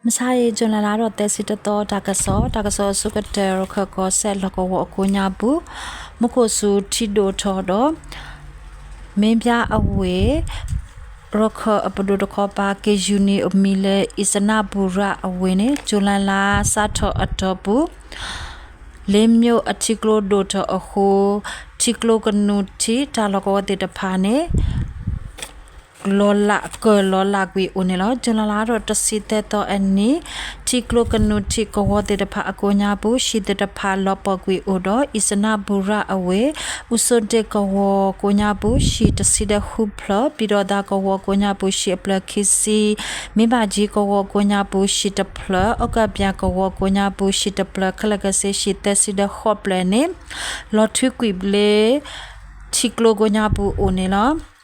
မုၢ်ဆါအံၤ ကၠူၤလဲလါထီၣ်သၢဆံတသီ တၢ်ကစီၣ်, တၢ်ကစီၣ်အဆိကတၢၢ် ရခၢၣ်ကီၢ်စဲၣ်လီၢ်ကဝီၤအကိးညါပူၤ မူခိၣ်စူၤထံဒိၣ်ထီၣ်ဒီး မ့ၢ်ဘၠါအဝ့ၢ် ရခၢၣ်အပဒိၣ်တခီပၤ က့ၤယူၤန့ၢ်အမံၤလၢ အံၣ်စနၣ်ပူၤရၣ်အဝ့ၢ်န့ၣ် ကၠူၤလဲလါစးထီၣ်အတီၢ်ပူၤ လ့မျိုးအထံကျိဒိၣ်ထီၣ်အဃိ ထံကျိကနူၤထံး တၢ်လီၢ်ကဝီၤသ့ၣ်တဖၣ်န့ၣ် လီၤလး ကၢၢ်လီၤလးကွံာ်အိၣ်န့ၣ်လီၤ. ကၠူၤလဲလါထီၣ်တဆံသၢသီအနံၤ ထံကျိကနူၤထံးကဝီၤသ့ၣ်တဖၣ်အကိးညါပူၤ ဟံၣ်သ့ၣ်တဖၣ်လီၤပှီၢ်ကွံာ်အိၣ်ဒီး အံၣ်စနၣ်ပူၤရၣ်အဝ့ၢ် အူစိဒ့ၣ်ကဝီၤကိးညါပူၤ ဟံၣ်တဆံဒီးဃုဖျၢၣ်, ပံၤဒီသးကဝီၤကိးညါပူၤ ဟံၣ်အဖျၢၣ်ခံဆံ, မ့ၢ်ဘၣ်ကၠံကဝီၤကိးညါပူၤ ဟံၣ်တဖျၢၣ်, အီကၣ်ပၠၣ်ကဝီၤကိးညါပူၤ ဟံၣ်တဖျၢၣ် ခဲလၢာ်ခဲဆ့ဟံၣ်သၢဆံဒီးဃိးဖျၢၣ်န့ၣ် လီၤထွံကွံာ်လၢ ထံကျိကိးညါပူၤအိၣ်န့ၣ်လီၤ.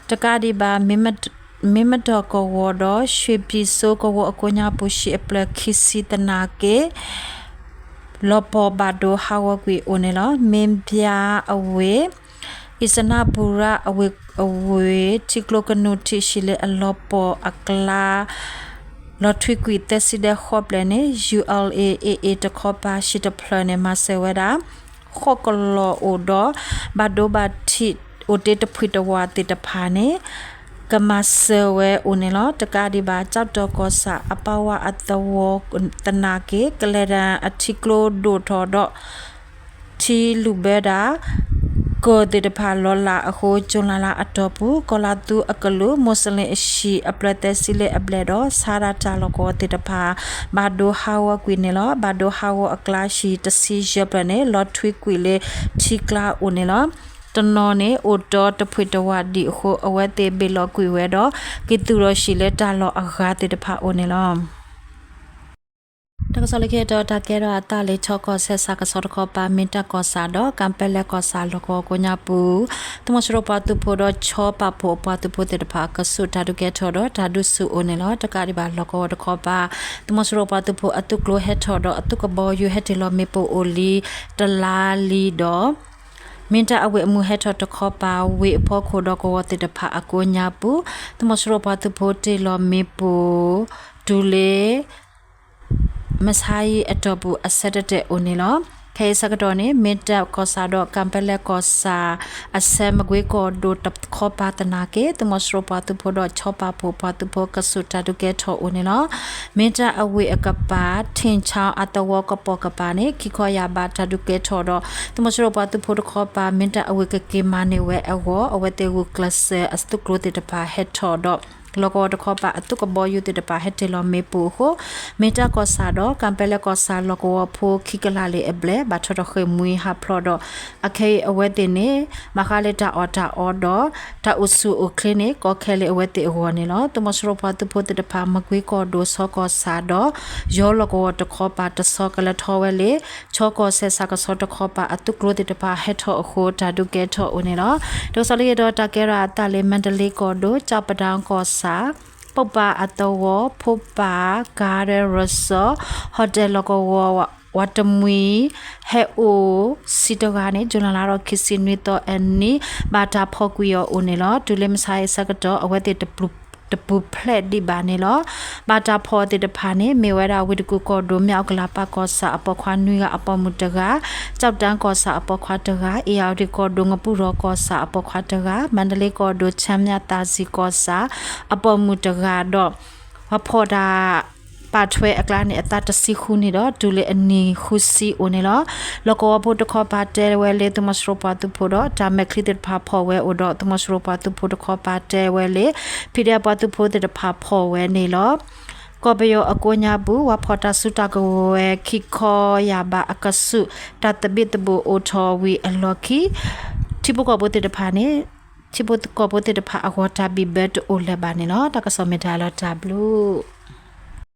တကးဒံးဘၣ် မ့ၢ်မတီၢ်ကဝီၤဒီး ရွှ့ၣ်ဖံၣ်စိကဝီၤအကိးညါပူၤ ဟံၣ်အဖျၢၣ်ခံဆံသနာ်က့ လီၤပှီၢ်ဘၣ်ဒိဟးဂီၤကွံာ်အိၣ်န့ၣ်လီၤ. မ့ၢ်ဘၠါအဝ့ၢ် အံၣ်စနၣ်ပူၤရၣ်အဝ့ၢ် ထံကျိကနူၤထံး ဟံၣ်လၢအလီၤပှီၢ်အကျါ လီၤထွံကွံာ်သၢဆံဒီးဃိးဖျၢၣ်န့ၣ် ယူၣ်အီၣ်လ်အ့ၣ် အ့ၣ်အ့ၣ် တခီပၤ ဟံၣ်တဖျၢၣ်န့ၣ် မၤစၢၤဝဲဒၣ် ဃိးကလီၢ်အိၣ်ဒီး ဘၣ်ဒိဘၣ်ထံးအိၣ်တ့ၢ်တဖှံးတဝးသ့ၣ်တဖၣ်န့ၣ် ကမၤစၢၤဝဲအိၣ်န့ၣ်လီၤ. တကးဒံးဘၣ် ကၠီၣ်တီၣ်ကီၢ်ဆၣ် အပၢ်ဝါအသဝီသနာ်က့ ကလဲၤဒၣ်အထံကျိဒိၣ်ထီၣ်ဒီး ထံလူၢ်ဘၢဒၣ် ကၢၢ်သ့ၣ်တဖၣ်လီၤလးအဃိ ကၠူၤလဲလါအတီၢ်ပူၤ ကီၤလါသူအကလုာ် မိၢ်စလ့ၣ်အဟံၣ်အဖျၢၣ်သၢဆံလၢအဘျဲၣ်ဒီး ဆါဒၣ်တၢ်လီၢ်ကဝီၤသ့ၣ်တဖၣ် ဘၣ်ဒိဟးဂီၤကွံာ်န့ၣ်လီၤ. ဘၣ်ဒိဟးဂီၤအကျါ ဟံၣ်တဆံယဲၢ်ဖျၢၣ်န့ၣ် လီၤထွံကွံာ်လၢထံကျါအိၣ်န့ၣ်လီၤ. တနီၤန့ၣ် အိၣ်တီတဖှံးတဝးဒံးအဃိ အဝဲသ့ၣ်ဘ့ၣ်လီၤကွံာ်ဝဲဒီး က့ၤသူၣ်ထီၣ်ဟံၣ်လၢတၢ်လီၢ်အဂၤသ့ၣ်တဖၣ်အိၣ်န့ၣ်လီၤ. တၢ်ကစီၣ်လၢခံတီၤ တၢ်ကဲထီၣ်အသးလၢ ချီကီၢ်စဲၣ် ဆၣ်ကဆီတခီပၤ မ့ၢ်တၢ်ကီၢ်ဆၣ်ဒီး ကၣ်ပဲလဲၣ်ကီၢ်ဆၣ်လီၢ်ကဝီၤကိးညါပူၤ သုးမီၤစိရိၤပှၤသုးဖိဒီး ခၠီပာ်ဖှိၣ်အပှၤသုးဖိသ့ၣ်တဖၣ် အကဆူးတၢ်ဒုးကဲထီၣ်ဒီး တၢ်ဒုးဆူၣ်အိၣ်န့ၣ်လီၤ. တကးဒံးဘၣ် လီၢ်ကဝီၤတခီပၤ သုးမီၤစိရိၤပှၤသုးဖိအသုးကျိၤဟဲထီၣ်ဒီး အသုးကဘီယူၤဟဲတ့ၢ်လီၤမ့ၣ်ပိၢ်အိၣ်လံ တလါလံဒီး မ့ၢ်တၢ်အဝ့ၢ်အမူဟဲထီၣ်တခီပၤ ဝ့ၢ်အဖီခိၣ်ဒီးကဝီၤသ့ၣ်တဖၣ်အကိးညါပူၤ သုးမီၤစိရိၤပှၤသုးဖိတ့ၢ်လီၤမ့ၣ်ပိၢ် တုၤလၢ မုၢ်ဆါအံၤအတီၢ်ပူၤ အဆၢတတဲာ်အိၣ်န့ၣ်လီၤ. ခဲအံၤဆၢကတီၢ်န့ၣ် မ့ၢ်တၢ်ကီၢ်ဆၣ်ဒီး ကၣ်ပဲလဲၣ်ကီၢ်ဆၣ် အဆၢမကွ့ကီၢ်ဒိၣ်တခီပၤသနာ်က့ သုးမီၤစိရိၤပှၤသုးဖိဒီး ခၠီပာ်ဖှိၣ်ပှၤသုးဖိ ကဆူးတၢ်ဒုးကဲထီၣ်အိၣ်န့ၣ်လီၤ. မ့ၢ်တၢ်အဝ့ၢ်အကပၤ ထ့ၣ်ဆါအသဝီကပိာ်ကပၤန့ၣ် ခံခီယၢ်ဘးတၢ်ဒုးကဲထီၣ်ဒီး သုးမီၤစိရိၤပှၤသုးဖိတခီပၤ မ့ၢ်တၢ်အဝ့ၢ်ကက့ၤမၤန့ၢ်ဝဲအဂီၢ် အဝဲသ့ၣ်ဂုာ်ကျဲးစၢးအသုးကျိၤသ့ၣ်တဖၣ်ဟဲထီၣ်ဒီး လီၢ်ကဝီၤတခီပၤအသုးကဘီယူၤသ့ၣ်တဖၣ်ဟဲတ့ၢ်လီၤမ့ၣ်ပိၢ်အဃိ မ့ၢ်တၢ်ကီၢ်ဆၣ်ဒီး ကၣ်ပဲလဲၣ်ကီၢ်ဆၣ်လီၢ်ကဝီၤဖိခံကလးလၢအဘျဲၣ် ဘၣ်ထီၣ်တဃ့ၢ်မှံဟးဖျိးဒီး အခဲအံၤအဝဲသ့ၣ်န့ၣ် ဘၣ်ဃးလၢတၢ်အီၣ်တၢ်အီဒီး တၢ်အိၣ်ဆူၣ်အိၣ်ချ့န့ၣ် ကီခဲလၢာ်အဝဲသ့ၣ်အဂီၢ်န့ၣ်လီၤ. သုးမီၤစိရိၤပှၤသုးဖိသ့ၣ်တဖၣ် မကွ့ကီၢ်ဒိၣ်ဆီကီၢ်ဆၣ်ဒီး ယီၤလီၢ်ကဝီၤတခီပၤတဆီကလဲၤထီၣ်ဝဲလၢ ခၠီကီၢ်စဲၣ်ဆၣ်ကဆီတခီပၤ အသုးကျိၤသ့ၣ်တဖၣ်ဟဲထီၣ်အဃိ တၢ်ဒုးကဲထီၣ်အိၣ်န့ၣ်လီၤ. တၢ်ကစီၣ်လၢခံတီၤ တၢ်ကဲထီၣ်အသးလၢ မါဒလ့ကီၢ်ဒိၣ် ကၠီၣ်ပဒၣ်ကီၢ်ဆၣ် ပိၢ်ပၢ်အသဝီ ဖိပၢ် ကၤဒဲၣ်ရၢၣ်စီၣ် ဟီၣ်တဲၣ်လီၢ်ကဝီၤ ဝးတမှံၤ ဟဲအိၣ်ဆံတဂၤန့ၣ် ကၠူၤလဲလါထီၣ်ခံဆံနွံသီအနံၤ ဘၣ်တၢ်ဖီၣ်ကွံာ်အီၤအိၣ်န့ၣ်လီၤ. တုၤလၢမုၢ်ဆါအံၤဆၢကတီၢ် အဝဲသ့ၣ်တပူၤဖျဲးဒံးဘၣ်န့ၣ်လီၤ. ဘၣ်တၢ်ဖီၣ်သ့ၣ်တဖၣ်န့ၣ် မ့ၢ်ဝဲဒၣ် ဝ့ၢ်တကူၣ်ကီၢ်ဒိၣ် မၠၣ်အူကလၤပၢ်ကီၢ်ဆၣ် အပိာ်ခွါနွံဂၤ အပိာ်မုၣ်တဂၤ, ကၠီၣ်တၢ်ကီၢ်ဆၣ် အပိာ်ခွါတဂၤ, အ့ၣ်ယၣ်ဝတံၣ်ကီၢ်ဒိၣ် ငပူၣ်ရီကီၢ်ဆၣ် အပိာ်ခွါတဂၤ, မါဒလ့ကီၢ်ဒိၣ် ချမ်းမြသာစည်ကီၢ်ဆၣ် အပိာ်မုၣ်တဂၤဒီး ပှၤဖီၣ်တၢ်ပာ်ထွဲအကျါန့ၣ် အသးတဆံဃုနံၣ်ဒီး တုၤလၢအနံၣ်ဃုဆံအိၣ်န့ၣ်လီၤ. လီၢ်ကဝီၤဖိတခီပၤတဲဝဲလၢ သုးမီၤစိရိၤပှၤသုးဖိဒီး တၢ်မဲာ်ချံသ့ၣ်တဖၣ်ဖီၣ်ဝဲအိၣ်ဒီး သုးမီၤစိရိၤပှၤသုးဖိတခီပၤတဲဝဲလၢ ဖံးဒဲးပှၤသုးဖိသ့ၣ်တဖၣ်ဖီၣ်ဝဲန့ၣ်လီၤ. ကီၢ်ပယီၤအကိးညါပူၤ ဝၤဖီၣ်တၢ်စုတၢ်ကဝဲၤ ခံခီယၢ်ဘးအကဆူး တၢ်သဘံၣ်သဘုၣ်အိၣ်ထီၣ်ဝံၤအလီၢ်ခံ ထံဖိကီၢ်ဖိသ့ၣ်တဖၣ်န့ၣ် ထံဖိကီၢ်ဖိသ့ၣ်တဖၣ်အဂီၢ် တၢ်ဘံၣ်ဘၢတအိၣ်လၢၤဘၣ်န့ၣ်လီၤ. တၢ်ကစီၣ်မ့ၢ်တၢ်လီၤတၢ်ဘျုး